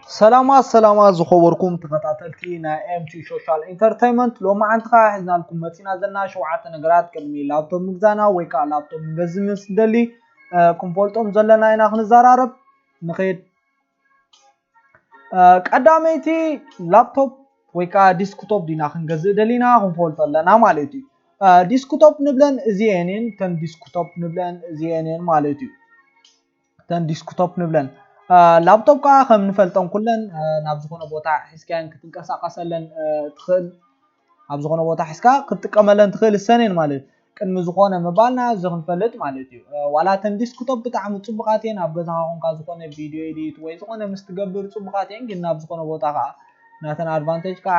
ሰላማት ሰላማት ዝኸበርኩም ተኸታተልቲ ናይ M T Social Entertainment፣ ሎማዓንቲ ከዓ ሒዝናልኩም መፂና ዘለና ሸውዓተ ነገራት ቅድሚ ላፕቶፕ ምግዛና ወይ ከዓ ላፕቶፕ ንገዝእ ምስ ንደሊ ክንፈልጦም ዘለና ኢና ክንዘራረብ ንኸይድ። ቀዳመይቲ ላፕቶፕ ወይ ከዓ ዲስክቶፕ ዲና ክንገዝእ ደሊና ክንፈልጦ ኣለና ማለት እዩ። ዲስክቶፕ ንብለን እዚኤን እየን፣ እተን ዲስክቶፕ ንብለን እዚኤን እየን ማለት እዩ። እተን ዲስክቶፕ ንብለን። ላፕቶፕ ከዓ ከም ንፈልጠን ኩለን ናብ ዝኾነ ቦታ ሒዝካየን ክትንቀሳቀሰለን ትኽእል፣ ኣብ ዝኾነ ቦታ ሒዝካ ክትጥቀመለን ትኽእል እሰን እየን ማለት እዩ። ቅድሚ ዝኾነ ምባልና እዚ ክንፈልጥ ማለት እዩ። ዋላ እተን ዲስክቶፕ ብጣዕሚ ፅቡቃት እየን፣ ኣብ ገዛኻ ኮንካ ዝኾነ ቪድዮ ኤዲት ወይ ዝኾነ ምስ ትገብር ፅቡቃት እየን፣ ግን ናብ ዝኾነ ቦታ ከዓ ናተን ኣድቫንቴጅ ከዓ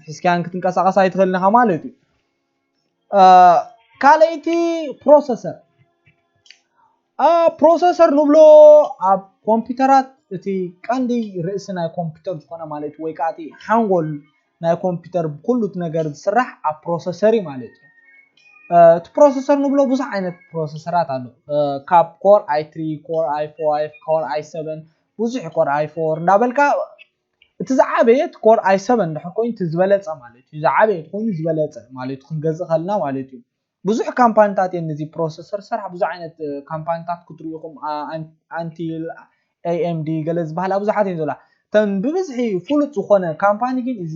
ሒዝካየን ክትንቀሳቀስ ኣይትኽእልን ኢኻ ማለት እዩ። ካልኣይቲ ፕሮሰሰር። ፕሮሰሰር ንብሎ ኣብ ኮምፒውተራት እቲ ቀንዲ ርእሲ ናይ ኮምፒውተር ዝኾነ ማለት ወይ ከዓ እቲ ሓንጎል ናይ ኮምፒውተር ብኩሉ እቲ ነገር ዝስራሕ ኣብ ፕሮሰሰር እዩ ማለት እዩ። እቲ ፕሮሰሰር ንብሎ ብዙሕ ዓይነት ፕሮሰሰራት ኣሎ። ካብ ኮር ኣይ ትሪ፣ ኮር ኣይ ፋይቭ፣ ኮር ኣይ ሰቨን፣ ብዙሕ ኮር ኣይ ፎር እንዳበልካ እቲ ዝዓበየ እቲ ኮር ኣይ ሰቨን እንድሕር ኮይኑ እቲ ዝበለፀ ማለት እዩ። ዝዓበየ ኮይኑ ዝበለፀ ማለት እዩ ክንገዝእ ከልና ማለት እዩ። ብዙሕ ካምፓኒታት እየን ነዚ ፕሮሰሰር ዝሰርሓ፣ ብዙሕ ዓይነት ካምፓኒታት ክትሪኢኹም፣ ኣንቲል፣ ኤ ኤም ዲ ገለ ዝበሃላ ብዙሓት እየን ዘለዋ። እተን ብብዝሒ ፍሉጥ ዝኾነ ካምፓኒ ግን እዚ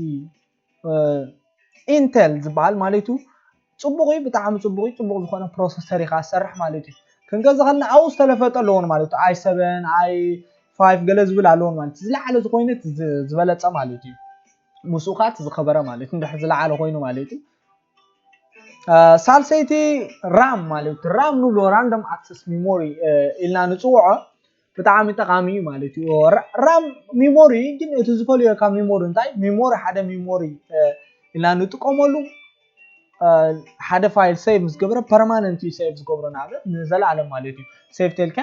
ኢንቴል ዝበሃል ማለት እዩ። ፅቡቕ እዩ፣ ብጣዕሚ ፅቡቕ እዩ። ፅቡቕ ዝኾነ ፕሮሰሰር ኢኻ ዝሰርሕ ማለት እዩ። ክንገዝእ ከለና ኣብኡ ዝተለፈጠ ኣለዎን ማለት እዩ። ኣይ ሰቨን፣ ኣይ ፋይቭ ገለ ዝብል ኣለዎን ማለት እዩ። ዝለዓለ ዝኾይነ ዝበለፀ ማለት እዩ። ምስኡ ከዓ ዝኸበረ ማለት እዩ። እንድሕር ዝለዓለ ኮይኑ ማለት እዩ። ሳልሰይቲ ራም ማለት እዩ። ራም ንብሎ ራንደም ኣክሰስ ሚሞሪ ኢልና ንፅውዖ ብጣዕሚ ጠቃሚ እዩ ማለት እዩ። ራም ሚሞሪ ግን እቲ ዝፈልዮ ካብ ሚሞሪ እንታይ? ሚሞሪ ሓደ ሚሞሪ ኢልና ንጥቀመሉ ሓደ ፋይል ሴቭ ምስ ገበረ ፐርማነንት እዩ ሴቭ ዝገብሮ ንኣብነት ንዘለኣለም ማለት እዩ። ሴቭ ተልካ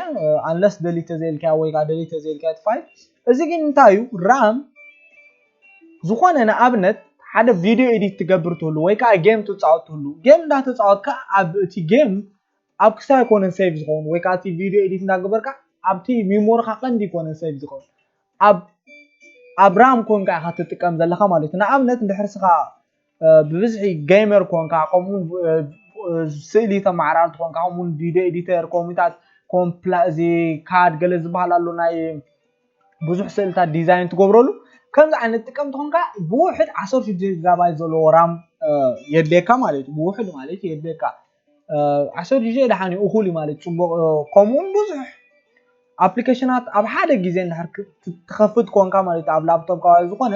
ኣንለስ ደሊት ተዘይልካ ወይ ከዓ ደሊት ተዘይልካ እቲ ፋይል። እዚ ግን እንታይ እዩ? ራም ዝኾነ ንኣብነት ሓደ ቪድዮ ኤዲት ትገብር ትህሉ ወይ ከዓ ጌም ትፃወት ትህሉ፣ ጌም እንዳተፃወትካ ኣብ እቲ ጌም ኣብ ክሳይ ኣይኮነን ሴቭ ዝኸውን ወይ ከዓ እቲ ቪድዮ ኤዲት እንዳገበርካ ኣብቲ ሚሞሪካ ቀንዲ ይኮነን ሴቭ ዝኸውን፣ ኣብ ኣብ ራም ኮንካ ኢካ ትጥቀም ዘለካ ማለት እዩ። ንኣብነት እንድሕር ስኻ ብብዝሒ ጌመር ኮንካ ከምኡ ስእሊ ተመዓራርቲ ኮንካ ከምኡ ቪድዮ ኤዲተር ኮምፒታት ኮምፕላ እዚ ካድ ገለ ዝበሃል ኣሎ ናይ ብዙሕ ስእልታት ዲዛይን ትገብረሉ ከምዚ ዓይነት ጥቀም ተኾንካ ብውሕድ ዓሰርተ ሽዱሽተ ጊጋባይት ዘለዎ ራም የድልየካ ማለት እዩ። ብውሕድ ማለት የድልየካ ዓሰርተ ሽዱሽተ ደሓን እዩ እኹል እዩ ማለት እዩ። ፅቡቕ ከምኡውን ብዙሕ ኣፕሊኬሽናት ኣብ ሓደ ግዜ እንድሕር ትኸፍት ኮንካ ማለት እዩ ኣብ ላፕቶፕ ከባቢ ዝኾነ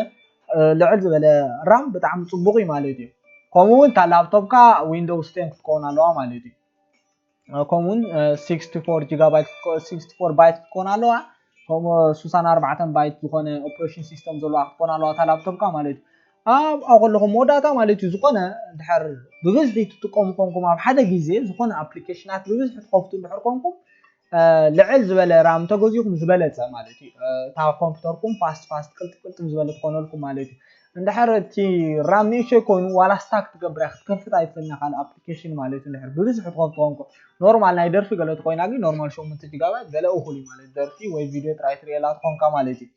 ልዕል ዝበለ ራም ብጣዕሚ ፅቡቕ እዩ ማለት እዩ። ከምኡ እውን እታ ላፕቶፕካ ዊንዶውስ ቴን ክትከውን ኣለዋ ማለት እዩ። ከምኡውን ሲክስቲ ፎር ጊጋባይት ሲክስቲ ፎር ባይት ክትኮን ኣለዋ። ከምኡ ስሳን ኣርባዕተን ባይት ዝኾነ ኦፕሬሽን ሲስተም ዘለዋ ክትኮን ኣለዋ እታ ላፕቶፕካ ማለት እዩ። ኣብኣ ከለኹም መወዳእታ ማለት እዩ ዝኾነ ድሕር ብብዝሒ ትጥቀሙ ኮንኩም ኣብ ሓደ ግዜ ዝኾነ ኣፕሊኬሽናት ብብዝሒ ትኸፍቱ እንድሕር ኮንኩም ልዕል ዝበለ ራም ተገዚኹም ዝበለፀ ማለት እዩ። እታ ኮምፒውተርኩም ፋስት ፋስት ቅልጥፍ ቅልጥፍ ዝበለ ትኾነልኩም ማለት እዩ። እንድሕር እቲ ራም ንእሽተይ ኮይኑ ዋላ ስታክ ትገብር ክትከፍት ኣይትኽእልን ካልእ ኣፕሊኬሽን ማለት እዩ። እንድሕር ብብዝሒ ትኸፍት ኮንኩም ኖርማል ናይ ደርፊ ገለ ተኮይና ግን ኖርማል ሸሞንተ ጊጋባይት ገለ እኹል እዩ ማለት ደርፊ ወይ ቪድዮ ጥራይ ትርእየላ ትኾንካ ማለት እዩ።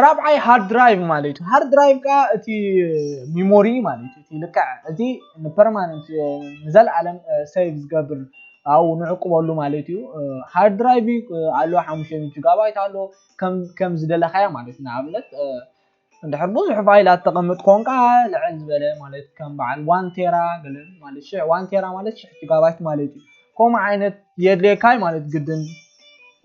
ራብዓይ ሃርድ ድራይቭ ማለት እዩ። ሃርድ ድራይቭ ከዓ እቲ ሚሞሪ ማለት እዩ። እቲ ልክዕ እቲ ንፐርማነንት ንዘለኣለም ሴቭ ዝገብር ኣብኡ ንዕቅበሉ ማለት እዩ። ሃርድ ድራይቭ ኣሎ ሓሙሽተ ሚእቲ ጊጋባይት ኣሎ ከም ዝደለካያ ማለት እዩ። ንኣብነት እንድሕር ብዙሕ ፋይላት ተቐምጥ ኮንካ ልዕል ዝበለ ማለት ከም በዓል ዋን ቴራ ገለ ማለት ሽሕ ዋን ቴራ ማለት ሽሕ ጊጋባይት ማለት እዩ። ከምኡ ዓይነት የድልየካይ ማለት ግድን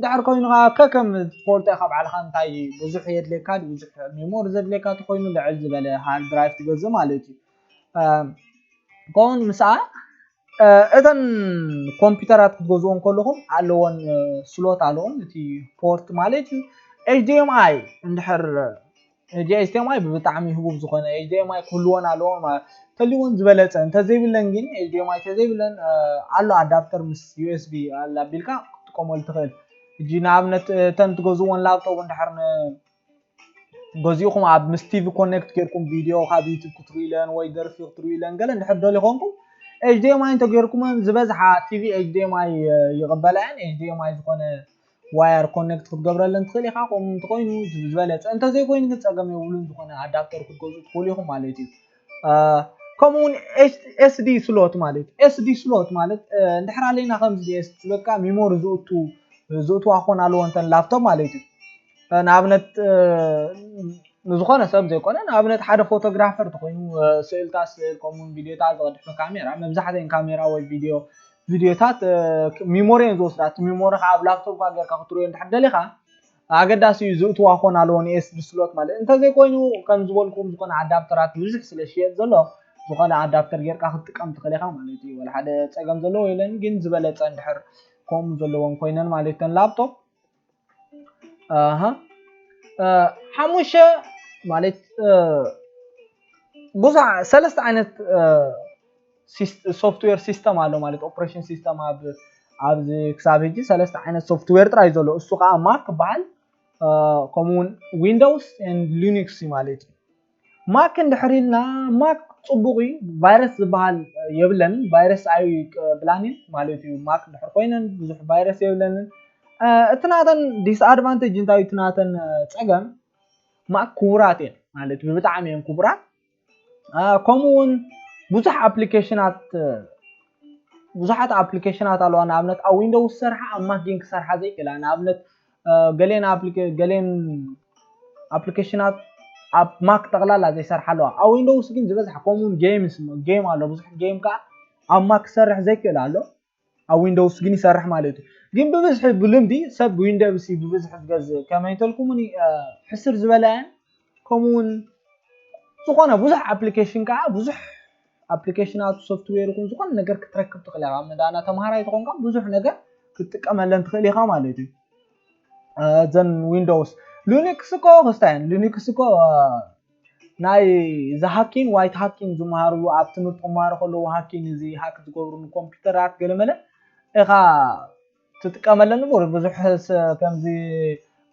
ድሕር ኮይኑ ከዓ ከከም ትፈልጦ ኢኻ ባዕልኻ እንታይ ብዙሕ የድልየካ ብዙሕ ሜሞሪ ዘድልየካ ተኮይኑ ልዕል ዝበለ ሃርድ ድራይቭ ትገዝእ ማለት እዩ። ከምኡን ምስኣ እተን ኮምፒውተራት ክትገዝኦ ከለኹም ኣለዎን ስሎት ኣለዎን እቲ ፖርት ማለት እዩ። ኤች ዲ ኤም ኣይ እንድሕር እዚ ኤች ዲ ኤም ኣይ ብጣዕሚ ህቡብ ዝኾነ ኤች ዲ ኤም ኣይ ክህልወን ኣለዎ ማለት ተልይወን ዝበለፀ እንተዘይብለን ግን ኤች ዲ ኤም ኣይ እንተዘይብለን ኣሎ ኣዳፕተር ምስ ዩ ኤስ ቢ ኣቢልካ ክትጥቀመሉ ትኽእል። ሕጂ ንኣብነት እተን ትገዝእወን ላፕቶፕ እንድሕር ገዚእኹም ኣብ ምስ ቲቪ ኮኔክት ጌርኩም ቪድዮ ካብ ዩቱብ ክትርእዩ ኢለን ወይ ደርፊ ክትርእዩ ኢለን ገለ እንድሕር ደልዩ ኮንኩም ኤች ዲ ኤም ኣይ እንተጌርኩመን ዝበዝሓ ቲቪ ኤች ዲ ኤም ኣይ ይቕበላ እየን። ኤች ዲ ኤም ኣይ ዝኾነ ዋየር ኮኔክት ክትገብረለን ትኽእል ኢኻ። ከምኡ እንተኮይኑ ዝበለፀ፣ እንተዘይኮይኑ ግን ፀገም የብሉን። ዝኾነ ኣዳፕተር ክትገዝኡ ትኽእሉ ኢኹም ማለት እዩ። ከምኡ እውን ኤስዲ ስሎት ማለት እዩ። ኤስዲ ስሎት ማለት እንድሕር ኣለና ከምዚ ኤስዲ ስሎት ከዓ ሚሞሪ ዝእቱ ዝእትዋ ክኾን ኣለዎ እንተን ላፕቶፕ ማለት እዩ። ንኣብነት ንዝኾነ ሰብ ዘይኮነ ንኣብነት ሓደ ፎቶግራፈር ተኮይኑ ስእልታት ስእል ከምኡውን ቪዲዮታት ዝቐድሕ ካሜራ መብዛሕትአን ካሜራ ወይ ቪዲዮ ቪዲዮታት ሚሞሪ እየን ዝወስዳ። እቲ ሚሞሪ ከዓ ኣብ ላፕቶፕ ጌርካ ክትሪኦ እንድሕር ደሊኻ ኣገዳሲ እዩ ዝእትዋ ክኾን ኣለዎ ንኤስዲ ስሎት ማለት። እንተዘይኮይኑ ከም ዝበልኩም ዝኾነ ኣዳፕተራት ብዙሕ ስለ ዝሽየጥ ዘሎ ዝኾነ ኣዳፕተር ጌርካ ክትጥቀም ትኽእል ኢኻ ማለት እዩ። ወላ ሓደ ፀገም ዘለዎ የለን፣ ግን ዝበለፀ እንድሕር ከምኡ ዘለዎም ኮይነን ማለት እተን ላፕቶፕ ኣሃ ሓሙሽተ ማለት ብዙሕ ሰለስተ ዓይነት ሶፍትዌር ሲስተም ኣሎ ማለት ኦፕሬሽን ሲስተም ኣብ ኣብዚ ክሳብ ሕጂ ሰለስተ ዓይነት ሶፍትዌር ጥራይ ዘሎ። እሱ ከዓ ማክ ክበሃል ከምኡውን ዊንዶውስ ሊኒክስ ማለት እዩ። ማክ እንድሕር ኢልና ማክ ፅቡቕ እዩ። ቫይረስ ዝበሃል የብለንን። ቫይረስ ኣይ ብላኒን ማለት እዩ። ማክ እንድሕር ኮይነን ብዙሕ ቫይረስ የብለንን። እቲ ናተን ዲስኣድቫንቴጅ እንታይ እዩ? እቲ ናተን ፀገም ማክ ክቡራት እየን ማለት ብጣዕሚ እየን ክቡራት። ከምኡ እውን ብዙሕ ኣፕሊኬሽናት ብዙሓት ኣፕሊኬሽናት ኣለዋ። ንኣብነት ኣብ ዊንዶውስ ዝሰርሓ ኣብ ማክ ግን ክሰርሓ ዘይክእላ። ንኣብነት ገሌን ገሌን ኣፕሊኬሽናት ኣብ ማክ ጠቕላላ ዘይሰርሓ ኣለዋ። ኣብ ዊንዶውስ ግን ዝበዝሕ ከምኡ ጌምስ ጌም ኣሎ። ብዙሕ ጌም ከዓ ኣብ ማክ ክሰርሕ ዘይክእል ኣሎ። ኣብ ዊንዶውስ ግን ይሰርሕ ማለት እዩ። ግን ብብዝሒ ብልምዲ ሰብ ዊንዶውስ እዩ ብብዝሒ ዝገዝእ። ከመይ እንተልኩምኒ ሕስር ዝበለ ከምኡ እውን ዝኾነ ብዙሕ ኣፕሊኬሽን ከዓ ብዙሕ ኣፕሊኬሽናት ሶፍትዌር ይኹን ዝኾነ ነገር ክትረክብ ትኽእል ኢኻ። መዳና ተምሃራይ ተኾንካ ብዙሕ ነገር ክትጥቀመለን ትኽእል ኢኻ ማለት እዩ። ዘን ዊንዶውስ ሊኒክስ እኮ ክስታየን ሊኒክስ እኮ ናይ እዚ ሃኪን ዋይት ሃኪን ዝመሃርሉ ኣብ ትምህርቲ ክመሃሩ ከለዉ ሃኪን እዚ ሃክ ዝገብሩ ንኮምፒውተራት ገለመለ ኢኻ ትጥቀመለን እምበር ብዙሕ ስ- ከምዚ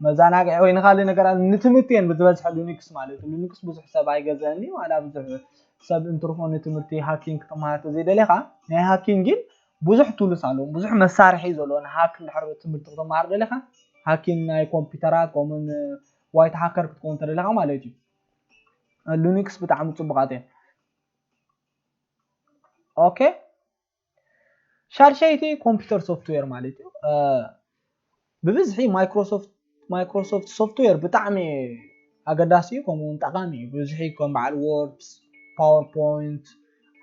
መዘናግዒ ወይ ንኻልእ ነገራት ንትምህርቲ እየን ብዝበዝሐ ሊኒክስ ማለት እዩ። ሊኒክስ ብዙሕ ሰብ ኣይገዝአን እዩ ዋላ ብዙሕ ሰብ እንትርፎ ንትምህርቲ ሃኪንግ ክትመሃር ተዘይደሊኻ ናይ ሃኪንግ ግን ብዙሕ ቱልስ ኣለዎም ብዙሕ መሳርሒ እዩ ዘለዎ ንሃክ እንድሕር ትምህርቲ ክትመሃር ደሊኻ ሃኪንግ ናይ ኮምፒውተራት ከምኡን ዋይት ሃከር ክትከውን ተደሊኻ ማለት እዩ። ሊኒክስ ብጣዕሚ ፅቡቃት እየን። ኦኬ ሻድሸይቲ ኮምፒውተር ሶፍትዌር ማለት እዩ። ብብዝሒ ማይክሮሶፍት ማይክሮሶፍት ሶፍትዌር ብጣዕሚ ኣገዳሲ እዩ ከምኡ እውን ጠቓሚ እዩ። ብብዝሒ ከም በዓል ወርድ፣ ፓወርፖይንት፣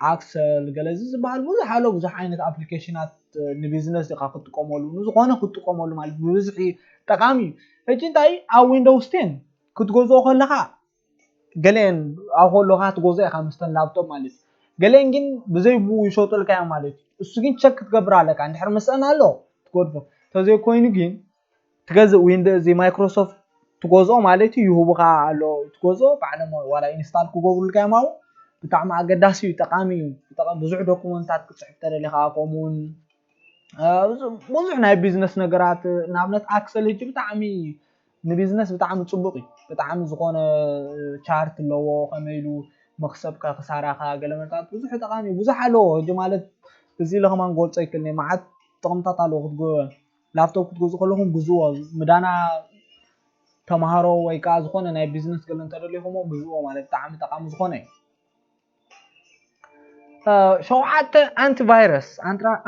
ኣክሰል ገለ እዚ ዝበሃል ብዙሕ ኣሎ። ብዙሕ ዓይነት ኣፕሊኬሽናት ንቢዝነስ ኢኻ ክትጥቀመሉ ንዝኾነ ክትጥቀመሉ ማለት ብብዝሒ ጠቓሚ እዩ። ሕጂ እንታይ ኣብ ዊንዶውስ ቴን ክትገዝኦ ከለኻ ገለን ኣብ ከለኻ ትገዝኦ ኢኻ ምስተን ላፕቶፕ ማለት እዩ። ገለን ግን ብዘይ ብኡ ይሸጡልካ እዮም ማለት እዩ። እሱ ግን ቸክ ክትገብር ኣለካ እንድሕር ምስአን ኣሎ ትገድፎ እንተዘይኮይኑ ግን ትገዝእ ዊንዶ እዚ ማይክሮሶፍት ትገዝኦ ማለት እዩ ይህቡኻ ኣሎ ትገዝኦ ባዕሎም ዋላ ኢንስታል ክገብሩልካ እዮም ኣብኡ ብጣዕሚ ኣገዳሲ እዩ ጠቃሚ እዩ ብዙሕ ዶኩመንታት ክትፅሕፍ ተደሊኻ ከምኡውን ብዙሕ ናይ ቢዝነስ ነገራት ንኣብነት ኣክሰል ሕጂ ብጣዕሚ ንቢዝነስ ብጣዕሚ ፅቡቅ እዩ ብጣዕሚ ዝኮነ ቻርት ኣለዎ ከመይ ኢሉ መክሰብካ ክሳራካ ገለመታት ብዙሕ ጠቃሚ ብዙሕ ኣለዎ ሕጂ ማለት እዚ ኢለ ከማን ክገልፆ ይክእል እየ መዓት ጥቅምታት ኣለዎ ክትገ ላፕቶፕ ክትገዝኡ ከለኩም ግዝዎ ምዳና ተምሃሮ ወይ ከዓ ዝኮነ ናይ ቢዝነስ ገለ እንተደሊኩም ግዝዎ ማለት ብጣዕሚ ጠቃሚ ዝኮነ እዩ ሸውዓተ ኣንቲቫይረስ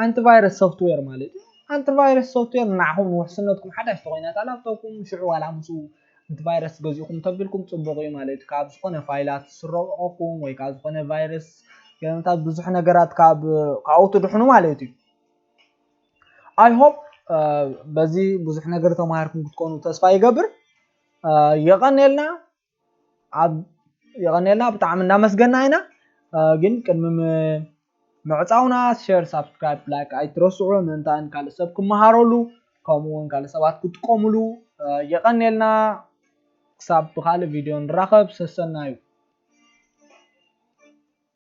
ኣንቲቫይረስ ሶፍትዌር ማለት እዩ ኣንቲቫይረስ ሶፍትዌር ንዓኹም ንውሕስነትኩም ሓዳሽ ተኮይና እታ ላፕቶፕኩም ሽዑ ዋላ ምስኡ ኣንቲቫይረስ ገዚእኩም ተቢልኩም ፅቡቅ እዩ ማለት እዩ ካብ ዝኮነ ፋይላት ዝስረቀኩም ወይ ካብ ዝኮነ ቫይረስ ገለታት ብዙሕ ነገራት ካብ ካብኡ ትድሕኑ ማለት እዩ I hope በዚ ብዙሕ ነገር ተማሃርኩም ክትኮኑ ተስፋ ይገብር የቀንየልና ኣብ የቐንየልና ብጣዕሚ እናመስገና ኢና ግን ቅድሚ ምዕፃውና share subscribe like ኣይትረስዑ ምእንታን ካልእ ሰብ ክመሃረሉ ከምኡ እውን ካልእ ሰባት ክጥቀሙሉ የቐንየልና ክሳብ ብካልእ ቪድዮ ንራኸብ ሰሰናዩ